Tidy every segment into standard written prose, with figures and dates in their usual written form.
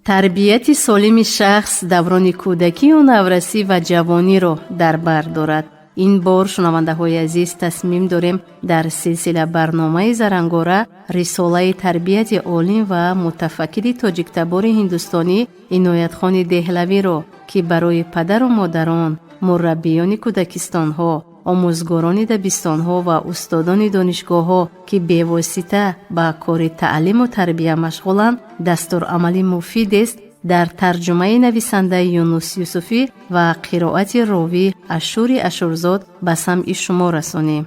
Тарбияти солими шахс даврони кӯдакию наврасӣ ва ҷавониро дар бар дорад. Ин бор, шунавандаҳои азиз, тасмим дорем дар силсила барномаи Зарангора рисолаи тарбияти олим ва мутафаккири тоҷиктабори ҳиндустонӣ Иноятхони Деҳлавиро, ки барои падару модарон, мураббиёни кӯдакистонҳо, омӯзгорони дабистонҳо ва устодони донишгоҳҳо, ки бевосита ба кори таълиму тарбия машғуланд, дастурамали муфидест, дар тарҷумаи нависандаи Юнус Юсуфӣ ва қироати ровӣ Ашури Ашурзод ба самъи шумо расонем.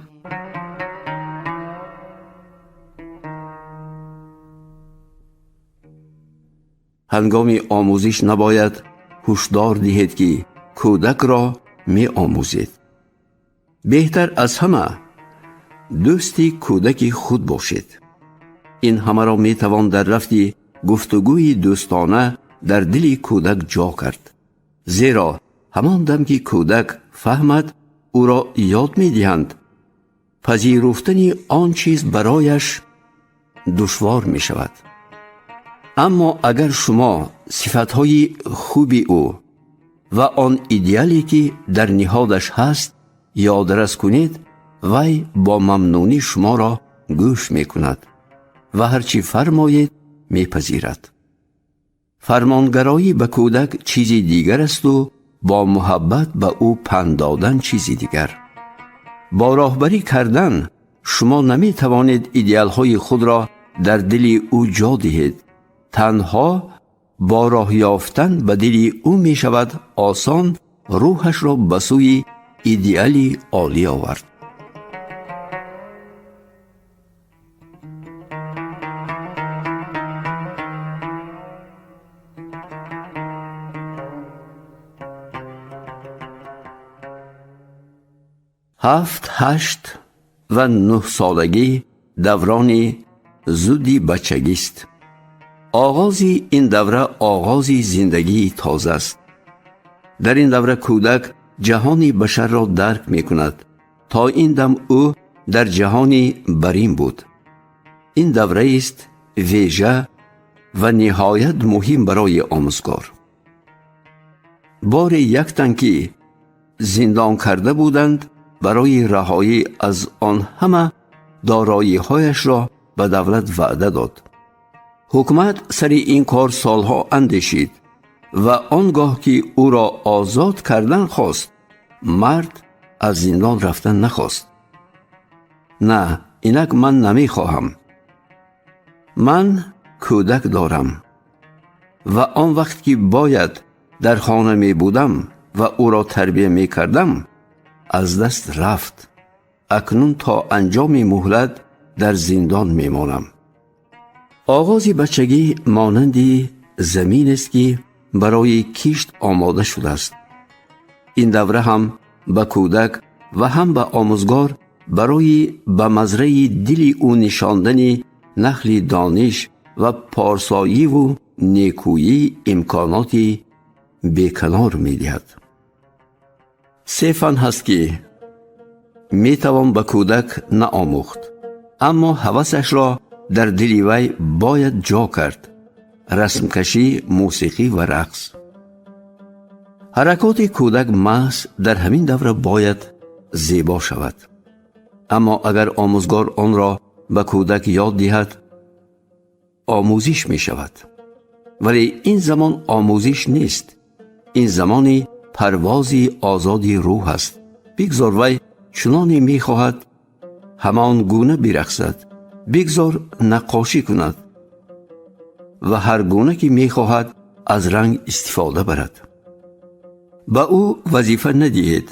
Ҳангоми омӯзиш набояд ҳушдор диҳед, ки кӯдакро меомӯзед. Беҳтар аз ҳама дӯсти кӯдаки худ бошед. Ин ҳамаро метавон дар рафти гуфтугӯи дӯстона дар дили кӯдак ҷо кард. Зеро ҳамон дам ки кӯдак фаҳмад, ӯро ёд медиҳанд, пазируфтани он чиз барояш душвор мешавад. Аммо агар шумо сифатҳои хуби ӯ ва он идеале, ки дар ниҳодаш ҳаст, ёдрас кунед, вай бо мамнунӣ шуморо гӯш мекунад ва ҳар чӣ фармоед, мепазирад. Фармонгароӣ ба кӯдак чизи дигар асту бо муҳаббат ба ӯ панд додан чизи дигар. Бо роҳбарӣ кардан шумо наметавонед идеалҳои худро дар дили ӯ ҷо диҳед. Танҳо бо роҳ ёфтан ба дили ӯ мешавад осон рӯҳашро ба сӯи идеали олӣ овард. 7, 8 ва 9 солагӣ даврони зуди бачагист. Оғози ин давра оғози зиндагии тоза аст. Дар ин давра кӯдак ҷаҳони башарро дарк мекунад. То ин дам ӯ дар ҷаҳони барин буд. Ин давраест вежа ва ниҳоят муҳим барои омӯзгор. Боре як тан, ки зиндон карда буданд, барои раҳоӣ аз он ҳама дороиҳояшро ба давлат ваъда дод. Ҳукумат сари ин кор солҳо андешид ва он гоҳ ки ӯро озод кардан хост, мард аз зиндон рафтан нахост. На, инак ман намехоҳам. Ман кӯдак дорам ва он вақт ки бояд дар хона мебудам ва ӯро тарбия мекардам, аз даст рафт. Акнун то анҷоми муҳлат дар зиндон мемонам. Оғози бачагӣ монанди заминест, ки барои кишт омода шудааст. Ин давра ҳам ба кӯдак ва ҳам ба омӯзгор барои ба мазраи дили ӯ нишондани нахли дониш ва порсоиву некӯӣ имконоти беканор медиҳад. Се фан ҳаст, ки метавон ба кӯдак наомӯхт, аммо ҳавасашро дар дили вай бояд ҷо кард: расмкашӣ, мусиқӣ ва рақс. Ҳаракоти кӯдак маҳз дар ҳамин давра бояд зебо шавад. Аммо агар омӯзгор онро ба кӯдак ёд диҳад, омӯзиш мешавад. Вале ин замон омӯзиш нест, ин замони парвози озоди рӯҳ аст. Бигзор вай чуноне мехоҳад, ҳамон гуна бирақсад, бигзор наққошӣ кунад ва ҳар гуна ки мехоҳад, аз ранг истифода барад. Ба ӯ вазифа надиҳед,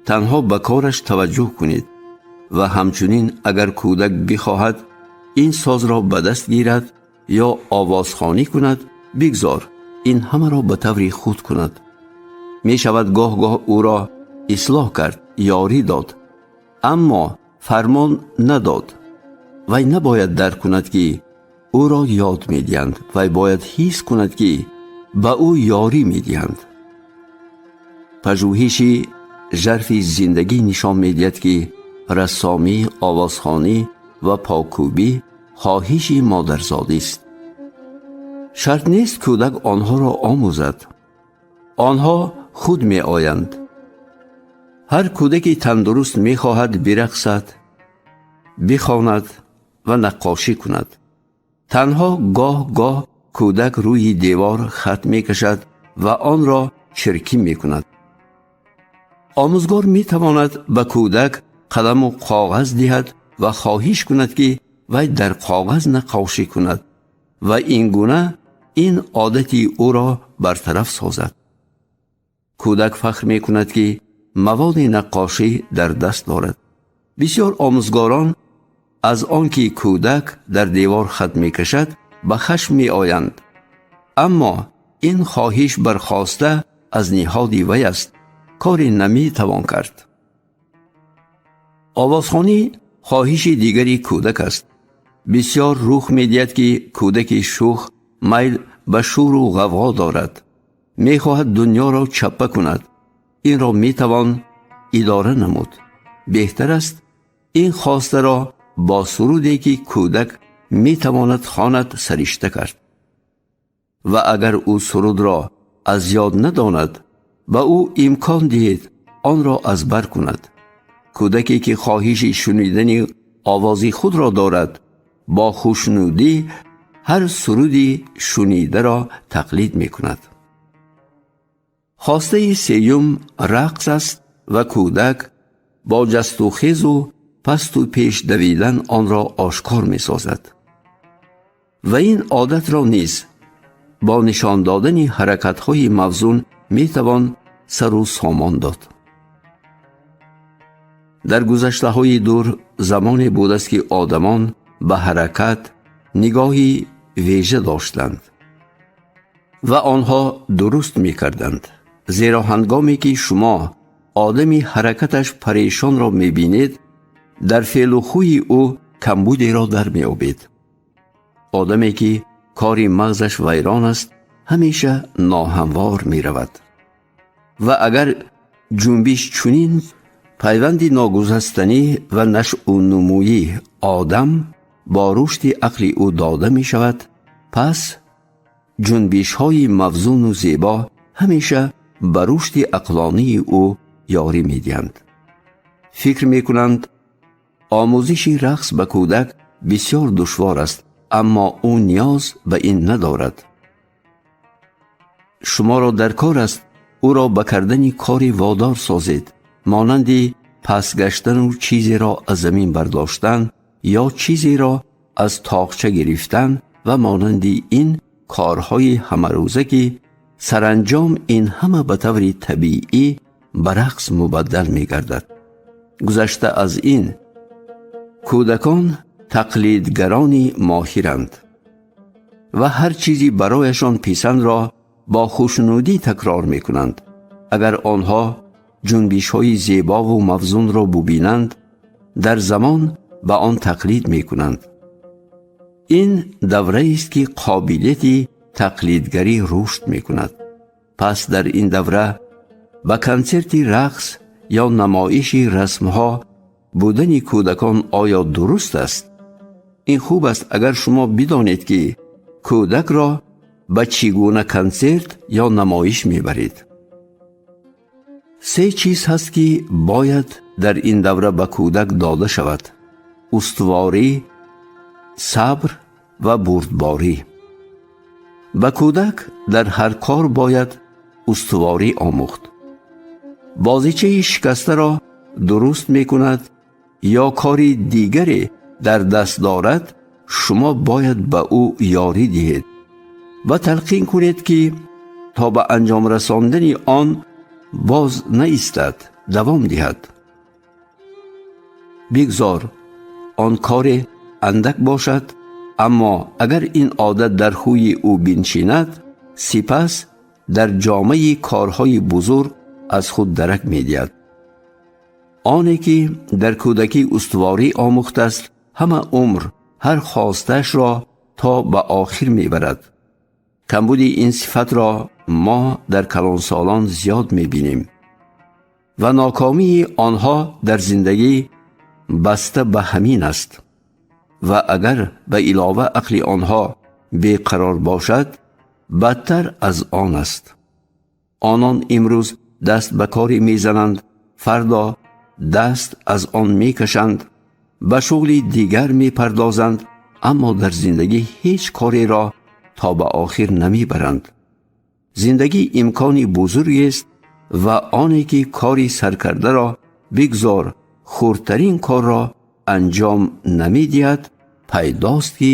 танҳо ба кораш таваҷҷӯҳ кунед. Ва ҳамчунин агар кӯдак бихоҳад ин созро ба даст гирад ё овозхонӣ кунад, бигзор ин ҳамаро ба таври худ кунад. Мешавад гоҳ-гоҳ ӯро ислоҳ кард, ёрӣ дод, аммо фармон надод. Вай набояд дарк кунад, ки ӯро ёд медиҳанд, вай бояд ҳис кунад, ки ба ӯ ёрӣ медиҳанд. Пажӯҳиши жарфи зиндагӣ нишон медиҳад, ки рассомӣ, овозхонӣ ва поккӯбӣ хоҳиши модарзодист. Шарт нест кӯдак онҳоро омӯзад. Онҳо худ меоянд. Ҳар кӯдаки тандуруст мехоҳад бирақсад, бихонад ва наққошӣ кунад. Танҳо гоҳ-гоҳ кӯдак рӯи девор хат мекашад ва онро чиркин мекунад. Омӯзгор метавонад ба кӯдак қаламу коғаз диҳад ва хоҳиш кунад, ки вай дар коғаз наққошӣ кунад ва ин гуна ин одати ӯро бартараф созад. Кӯдак фахр мекунад, ки маводи наққошӣ дар даст дорад. Бисёр омӯзгорон аз он ки кӯдак дар девор хат мекашад, ба хашм меоянд. Аммо ин хоҳиш бархоста аз ниҳоди вай аст. Коре наметавон кард. Овозхонӣ хоҳиши дигари кӯдак аст. Бисёр рух медиҳад, ки кӯдаки шӯх майл ба шӯру ғавғо дорад. Мехоҳад дунёро чаппа кунад. Инро метавон идора намуд. Беҳтар аст ин хостаро бо суруде, ки кӯдак метавонад хонад, саришта кард. Ва агар ӯ сурудро аз ёд надонад, ба ӯ имкон диҳед онро аз бар кунад. Кӯдаке, ки хоҳиши шунидани овози худро дорад, бо хушнудӣ ҳар суруди шунидаро тақлид мекунад. Хостаи сеюм рақс аст ва кӯдак бо ҷастухезу пасту пеш давидан онро ошкор месозад. Ва ин одатро низ бо нишон додани ҳаракатҳои мавзун метавон сару сомон дод. Дар гузаштаҳои дур замоне будааст, ки одамон ба ҳаракат нигоҳи вежа доштанд ва онҳо дуруст мекарданд, зеро ҳангоме ки шумо одами ҳаракаташ парешонро мебинед, дар феълу хӯи ӯ камбудеро дар меёбед. Одаме, ки кори мағзаш вайрон аст, ҳамеша ноҳамвор меравад. Ва агар ҷунбиш чунин пайванди ногусастанӣ ва нашъунумӯи одам бо рушди ақли ӯ дода мешавад, пас ҷунбишҳои мавзуну зебо ҳамеша ба рушди ақлонии ӯ ёрӣ медиҳанд. Фикр мекунанд, омӯзиши рақс ба кӯдак бисёр душвор аст, аммо ӯ ниёз ба ин надорад. Шуморо дар кор аст ӯро ба кардани кори водор созед, монанди паст гаштану чизеро аз замин бардоштан ё чизеро аз тоқча гирифтан ва монанди ин корҳои ҳамарӯза, ки саранҷом ин ҳама ба таври табиӣ ба рақс мубаддал мегардад. Гузашта аз ин, кӯдакон тақлидгарони моҳиранд ва ҳар чизи барояшон писандро бо хушнудӣ такрор мекунанд. Агар онҳо ҷунбишҳои зебову мавзунро бубинанд, дар замон ба он тақлид мекунанд. Ин давраест, ки қобилияти тақлидгарӣ рушд мекунад. Пас дар ин давра ба консерти рақс ё намоиши расмҳо будани кӯдакон оё дуруст аст? Ин хуб аст, агар шумо бидонед, ки кӯдакро ба чӣ гуна консерт ё намоиш мебаред. Се чиз ҳаст, ки бояд дар ин давра ба кӯдак дода шавад: устуворӣ, сабр ва бурдборӣ. Ба кӯдак дар ҳар кор бояд устуворӣ омӯхт. Бозичаи шикастаро дуруст мекунад ё кори дигаре дар даст дорад, шумо бояд ба ӯ ёрӣ диҳед ва талқин кунед, ки то ба анҷом расондани он боз наистад, давом диҳад. Бигзор он коре андак бошад, аммо агар ин одат дар хӯи ӯ биншинад, сипас дар ҷомаи корҳои бузург аз худ дарак медиҳад. Оне ки дар кӯдакӣ устуворӣ омӯхтааст, ҳама умр ҳар хостаашро то ба охир мебарад. Камбуди ин сифатро мо дар калонсолон зиёд мебинем ва нокомии онҳо дар зиндагӣ баста ба ҳамин аст. Ва агар ба илова ақли онҳо беқарор бошад, бадтар аз он аст. Онон имрӯз даст ба коре мезананд, фардо даст аз он мекашанд, ба шуғли дигар мепардозанд, аммо дар зиндагӣ ҳеҷ кореро то ба охир намебаранд. Зиндагӣ имкони бузургест ва оне ки кори саркардаро бигзор хурдтарин корро анҷом намедиҳад, пайдост ки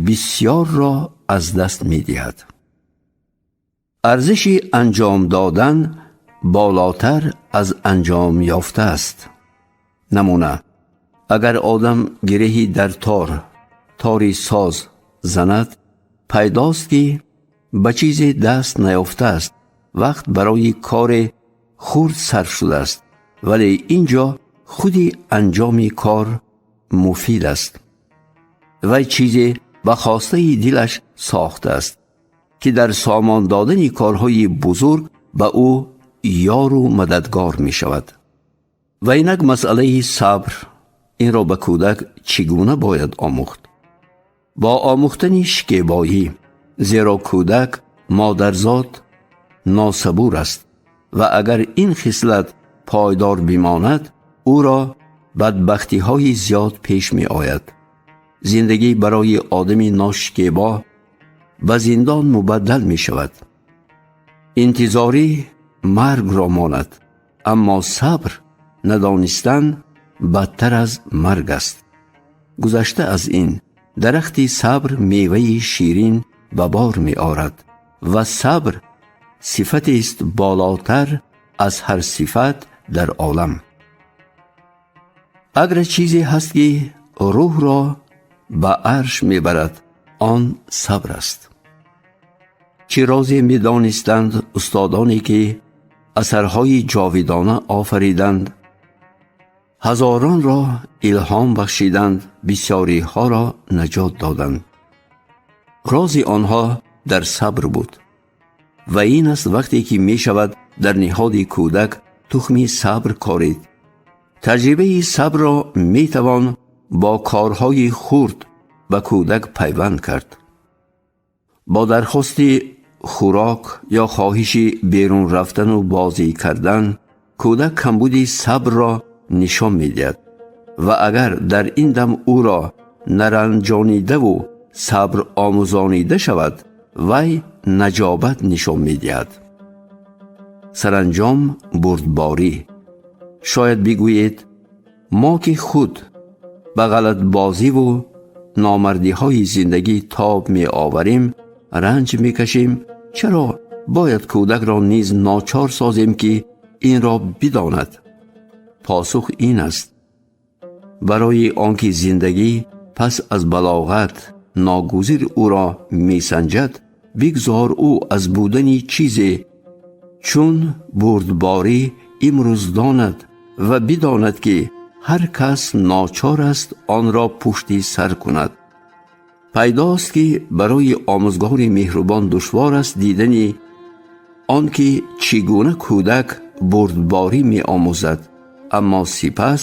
бисёрро аз даст медиҳад. Арзиши анҷом додан болотар аз анҷом ёфта аст. Намуна: агар одам гиреҳи дар тори соз занад, пайдост ки ба чизе даст наёфтааст, вақт барои коре хурд сарф шудааст, вале ин ҷо худи анҷоми кор муфид аст. Вай чизе ба хостаи дилаш сохтааст, ки дар сомон додани корҳои бузург ба ӯ ёру мададгор мешавад. Ва инак масъалаи сабр. Инро ба кӯдак чӣ гуна бояд омӯхт? Бо омӯхтани шикебоӣ, зеро кӯдак модарзод носабур аст ва агар ин хислат пойдор бимонад, ӯро бадбахтиҳои зиёд пеш меояд. Зиндагӣ барои одами ношикебо ба зиндон мубаддал мешавад. Интизорӣ маргро монад, аммо сабр надонистан бадтар аз марг аст. Гузашта аз ин, дарахти сабр меваи ширин ба бор меорад ва сабр сифатест болотар аз ҳар сифат дар олам. Агар чизе ҳаст, ки рӯҳро ба арш мебарад, он сабр аст. Чӣ розе медонистанд устодоне, ки асарҳои ҷовидона офариданд, ҳазоронро илҳом бахшиданд, бисёриҳоро наҷот доданд. Рози онҳо дар сабр буд. Ва ин аст вақте ки мешавад дар ниҳоди кӯдак тухми сабр корид. Таҷрибаи сабрро метавон бо корҳои хурд ба кӯдак пайванд кард. Бо дархости хӯрок ё хоҳиши берун рафтану бозӣ кардан кӯдак камбуди сабрро нишон медиҳад ва агар дар ин дам ӯро наранҷонидаву сабр омӯзонида шавад, вай наҷобат нишон медиҳад. Саранҷом бурдборӣ. Шояд бигӯед, мо ки худ ба ғалатбозиву номардиҳои зиндагӣ тоб меоварем, ранҷ мекашем, чаро бояд кӯдакро низ ночор созем, ки инро бидонад? Посух ин аст: барои он ки зиндагӣ пас аз балоғат ногузир ӯро месанҷад, бигзор ӯ аз будани чизе чун бурдборӣ имрӯз донад ва бидонад, ки ҳар кас ночор аст онро пушти сар кунад. Пайдост, ки барои омӯзгори меҳрубон душвор аст дидани он, ки чӣ гуна кӯдак бурдборӣ меомӯзад, аммо сипас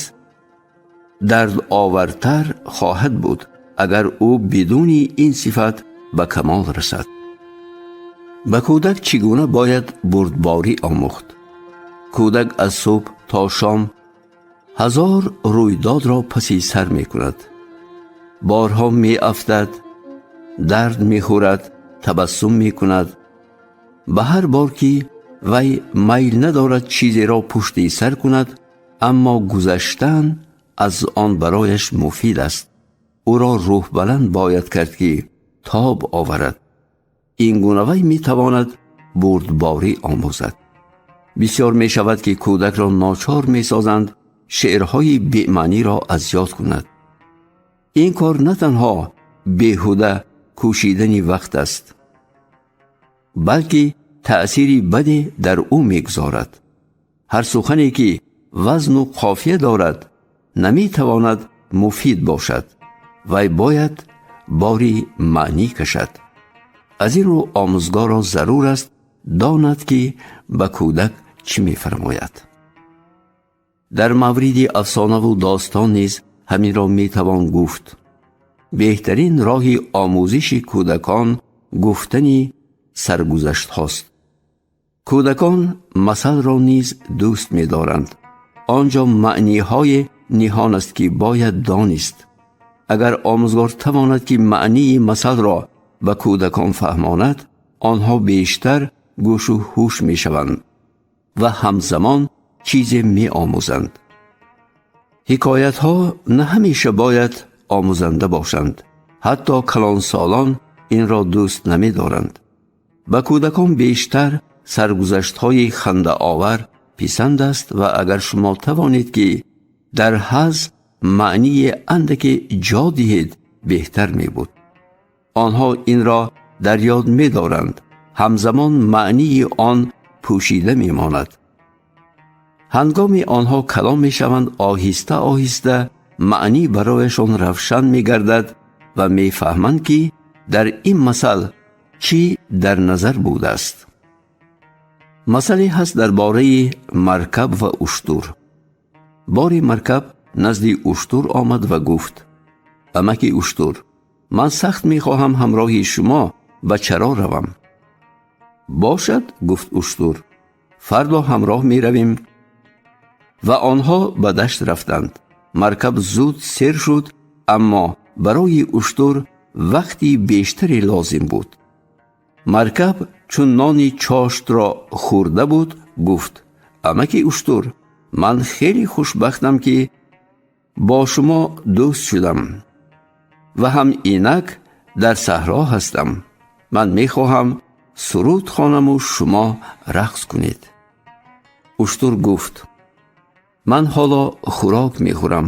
дардовартар хоҳад буд, агар ӯ бидуни ин сифат ба камол расад. Ба кӯдак чӣ гуна бояд бурдборӣ омӯхт? Кӯдак аз субҳ то шом 1000 рӯйдодро паси сар мекунад, борҳо меафтад, дард мехӯрад, табассум мекунад. Ба ҳар бор ки вай майл надорад чизеро пушти сар кунад, аммо гузаштан аз он барояш муфид аст. Ӯро рӯҳбаланд бояд кард, ки тоб оварад. Ин гуна вай метавонад бурдборӣ омӯзад. Бисёр мешавад, ки кӯдакро ночор месозанд шеърҳои бемаъниро аз ёд кунад. Ин кор на танҳо беҳуда кӯшидани вақт аст, балки таъсири баде дар ӯ мегузорад. Ҳар сухане ки вазну қофия дорад, наметавонад муфид бошад. Вай бояд бори маънӣ кашад. Аз ин рӯ омӯзгорро зарур аст донад, ки ба кӯдак чӣ мефармояд. Дар мавриди афсонаву достон низ ҳаминро метавон гуфт. Беҳтарин роҳи омӯзиши кӯдакон гуфтани саргузаштҳост. Кӯдакон масалро низ дӯст медоранд. Он ҷо маъниҳое ниҳон аст, ки бояд донист. Агар омӯзгор тавонад, ки маънии масалро ба кӯдакон фаҳмонад, онҳо бештар гӯшу ҳуш мешаванд ва ҳамзамон чизе меомӯзанд. Ҳикоятҳо на ҳамеша бояд омӯзанда бошанд. Ҳатто калонсолон инро дӯст намедоранд. Ба кӯдакон бештар саргузаштҳои хандаовар писанд аст ва агар шумо тавонед, ки дар ҳаз маънии андаке ҷо диҳед, беҳтар мебуд. Онҳо инро дар ёд медоранд, ҳамзамон маънии он пӯшида мемонад. Ҳангоми онҳо калон мешаванд, оҳиста оҳиста маънӣ барояшон равшан мегардад ва мефаҳманд, ки дар ин масал чӣ дар назар будааст. Масале ҳаст дар бораи маркаб ва уштур. Бори маркаб назди уштур омад ва гуфт: «Амаки уштур, ман сахт мехоҳам ҳамроҳи шумо ба чаро равам». «Бошад, — гуфт уштур, — фардо ҳамроҳ меравем». Ва онҳо ба дашт рафтанд. Маркаб зуд сер шуд, аммо барои уштур вақти бештаре лозим буд. Маркаб чун нони чоштро хӯрда буд, гуфт: «Амаки уштур, ман хеле хушбахтам, ки бо шумо дӯст шудам ва ҳам инак дар саҳро ҳастам. Ман мехоҳам суруд хонаму шумо рақс кунед». Уштур гуфт: «Ман ҳоло хӯрок мехӯрам,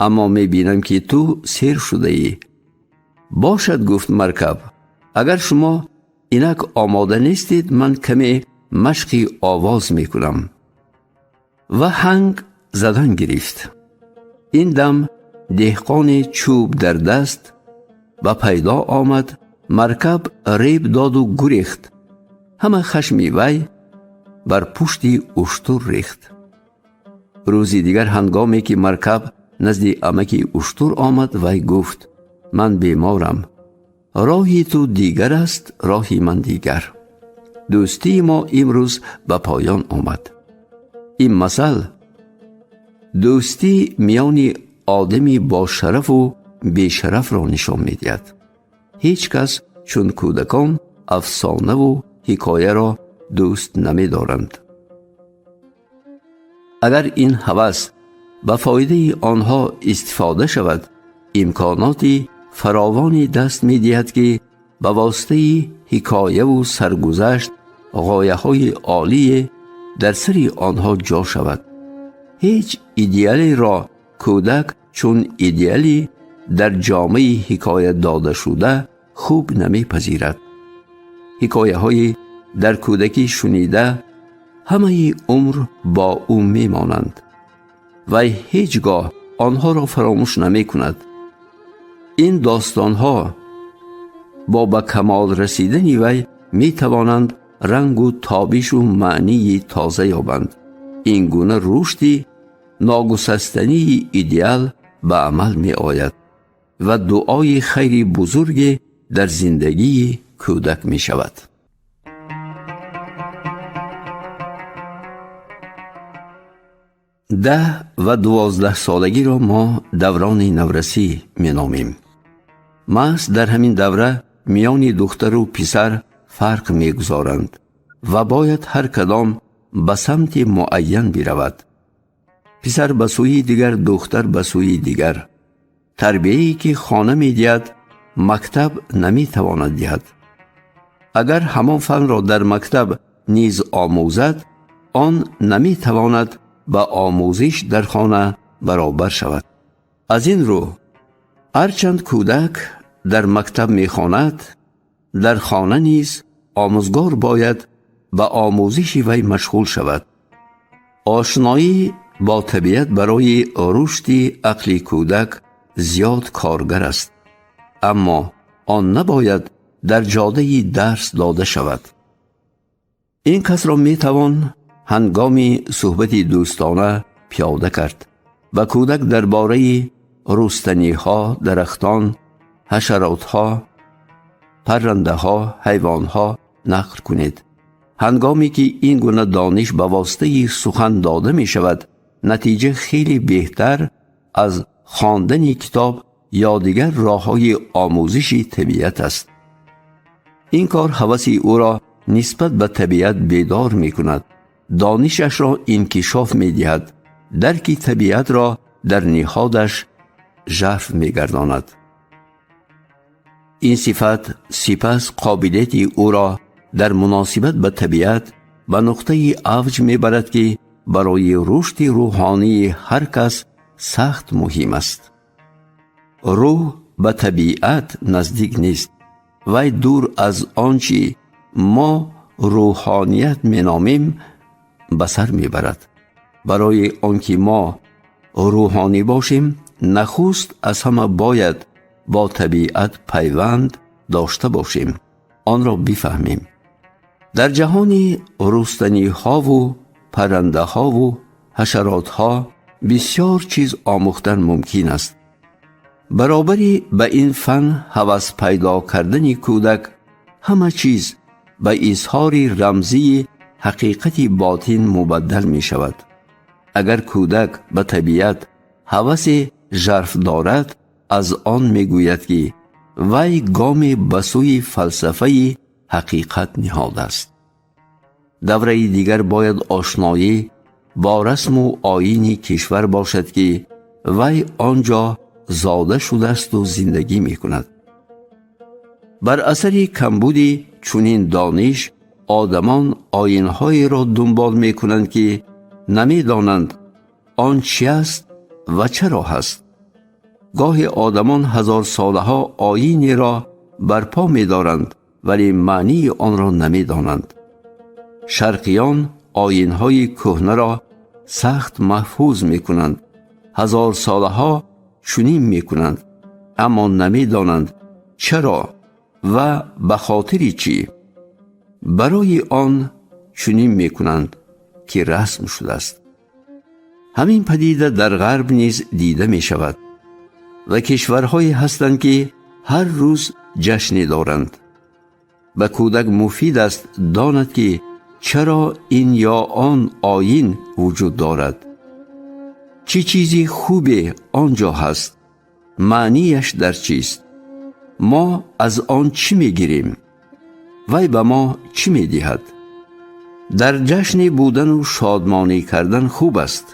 аммо мебинам, ки ту сер шудаӣ». «Бошад, — гуфт маркаб, — агар шумо инак омода нестед, ман каме машқи овоз мекунам». Ва ҳанг задан гирифт. Ин дам деҳқоне чӯб дар даст ба пайдо омад. Маркаб реб доду гурехт. Ҳама хашми вай бар пушти уштур рехт. Рӯзи дигар, ҳангоме ки маркаб назди амаки уштур омад, вай гуфт: «Ман беморам. Роҳи ту дигар аст, роҳи ман дигар. Дӯстии мо имрӯз ба поён омад». Ин масал дӯстӣ миёни одами бошарафу бешарафро нишон медиҳад. Ҳеҷ кас чун кӯдакон афсонаву ҳикояро дӯст намедоранд. Агар ин ҳавас ба фоидаи онҳо истифода шавад, имконоти фаровоне даст медиҳад, ки ба воситаи ҳикояву саргузашт ғояҳои олие дар сари онҳо ҷо шавад. Ҳеҷ идеалеро кӯдак чун идеали дар ҷомаи ҳикоя додашуда хуб намепазирад. Ҳикояҳои дар кӯдакӣ шунида ҳамаи умр бо ӯ мемонанд. Вай ҳеҷ гоҳ онҳоро фаромӯш намекунад. Ин достонҳо бо ба камол расидани вай метавонанд рангу тобишу маънии тоза ёбанд. Ин гуна рушди ногусастании идеал ба амал меояд ва дуои хайри бузурге дар зиндагии кӯдак мешавад. 10 ва 12 солагиро мо даврони наврасӣ меномем. Маҳз дар ҳамин давра миёни духтару писар фарқ мегузоранд ва бояд ҳар кадом ба самти муайян биравад: писар ба сӯи дигар, духтар ба сӯи дигар. Тарбияе ки хона медиҳад, мактаб наметавонад диҳад. Агар ҳамон фанро дар мактаб низ омӯзад, он наметавонад ба омӯзиш дар хона баробар шавад. Аз ин рӯ, ҳарчанд кӯдак дар мактаб мехонад, дар хона низ омӯзгор бояд ба омӯзиши вай машғул шавад. Ошноӣ бо табиат барои рушди ақли кӯдак зиёд коргар аст, аммо он набояд дар ҷодаи дарс дода шавад. Ин касро метавон ҳангоми суҳбати дӯстона пиёда кард. Ба кӯдак дар бораи рустаниҳо, дарахтон, Ҳашаротҳо, паррандаҳо, ҳайвонҳо нақл кунед. Ҳангоме ки ин гуна дониш ба воситаи сухан дода мешавад, натиҷа хеле беҳтар аз хондани китоб ё дигар роҳҳои омӯзиши табиат аст. Ин кор ҳаваси ӯро нисбат ба табиат бедор мекунад, донишашро инкишоф медиҳад, дарки табиатро дар ниҳодаш жарф мегардонад. Ин сифат сипас қобилияти ӯро дар муносибат ба табиат ба нуқтаи авҷ мебарад, ки барои рушди рӯҳонии ҳар кас сахт муҳим аст. Рӯҳ ба табиат наздик нест. Вай дур аз он чӣ мо рӯҳоният меномем ба сар мебарад. Барои он ки мо рӯҳонӣ бошем, нахуст аз ҳама бояд бо табиат пайванд дошта бошем, онро бифаҳмем. Дар ҷаҳони рустаниҳову паррандаҳову ҳашаротҳо бисёр чиз омӯхтан мумкин аст. Баробари ба ин фан ҳавас пайдо кардани кӯдак, ҳама чиз ба изҳори рамзии ҳақиқати ботин мубаддал мешавад. Агар кӯдак ба табиат ҳавасе жарф дорад, аз он мегӯяд, ки вай гоме ба сӯи фалсафаи ҳақиқат ниҳодааст. Давраи дигар бояд ошноӣ бо расму оини кишвар бошад, ки вай он ҷо зода шудаасту зиндагӣ мекунад. Бар асари камбуди чунин дониш одамон оинҳоеро дунбол мекунанд, ки намедонанд он чи аст ва чаро ҳаст. Гоҳе одамон ҳазорсолаҳо оинеро барпо медоранд, вале маънии онро намедонанд. Шарқиён оинҳои кӯҳнаро сахт маҳфуз мекунанд, ҳазорсолаҳо чунин мекунанд, аммо намедонанд чаро ва ба хотири чӣ. Барои он чунин мекунанд, ки расм шудааст. Ҳамин падида дар ғарб низ дида мешавад ва кишварҳое ҳастанд, ки ҳар рӯз ҷашне доранд. Ба кӯдак муфид аст донад, ки чаро ин ё он оин вуҷуд дорад, чӣ чизи хубе он ҷо ҳаст, маънияш дар чист, мо аз он чӣ мегирем, вай ба мо чӣ медиҳад. Дар ҷашне будану шодмонӣ кардан хуб аст,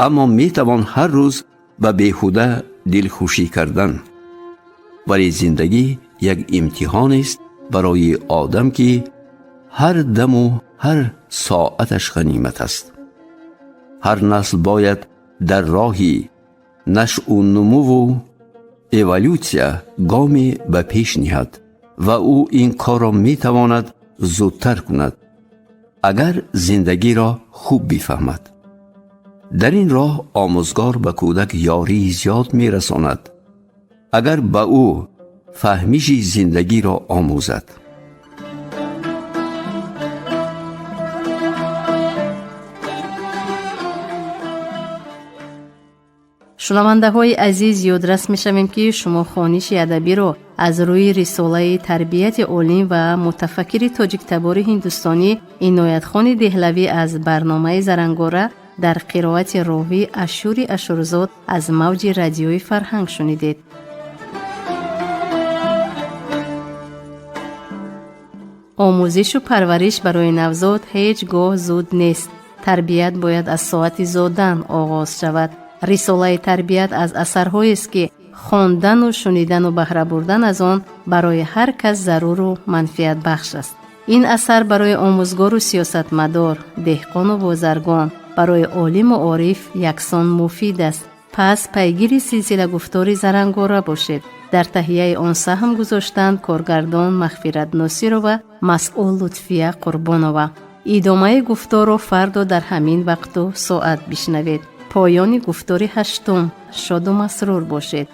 аммо метавон ҳар рӯз ба беҳуда дилхушӣ кардан. Вале зиндагӣ як имтиҳонест барои одам, ки ҳар даму ҳар соаташ ғанимат аст. Ҳар насл бояд дар роҳи нашъу нумуву эволютсия гоме ба пеш ниҳад ва ӯ ин корро метавонад зудтар кунад, агар зиндагиро хуб бифаҳмад. Дар ин роҳ омӯзгор ба кӯдак ёрии зиёд мерасонад, агар ба ӯ фаҳмиши зиндагиро омӯзад. Шунавандаҳои азиз, ёдрас мешавем, ки шумо хониши адабиро аз рӯи рисолаи тарбияти олим ва мутафаккири тоҷиктабори ҳиндустонӣ Иноятхони Деҳлавӣ аз барномаи Зарангора дар қироати ровӣ Ашури Ашурзод аз мавҷи радиои Фарҳанг шунидед. Омӯзишу парвариш барои навзод ҳеҷ гоҳ зуд нест. Тарбият бояд аз соати зодан оғоз шавад. Рисолаи тарбият аз асарҳоест, ки хондану шунидану баҳра бурдан аз он барои ҳар кас заруру манфиатбахш аст. Ин асар барои омӯзгору сиёсатмадор, деҳқону бозаргон, барои олиму ориф яксон муфид аст. Пас пайгири силсилагуфтори Зарангора бошед. Дар таҳияи он саҳм гузоштанд коргардон Мағфират Носирова, масъул Лутфия Қурбонова. Идомаи гуфторро фардо дар ҳамин вақту соат бишнавед. Поёни гуфтори ҳаштум. Шоду масрур бошед.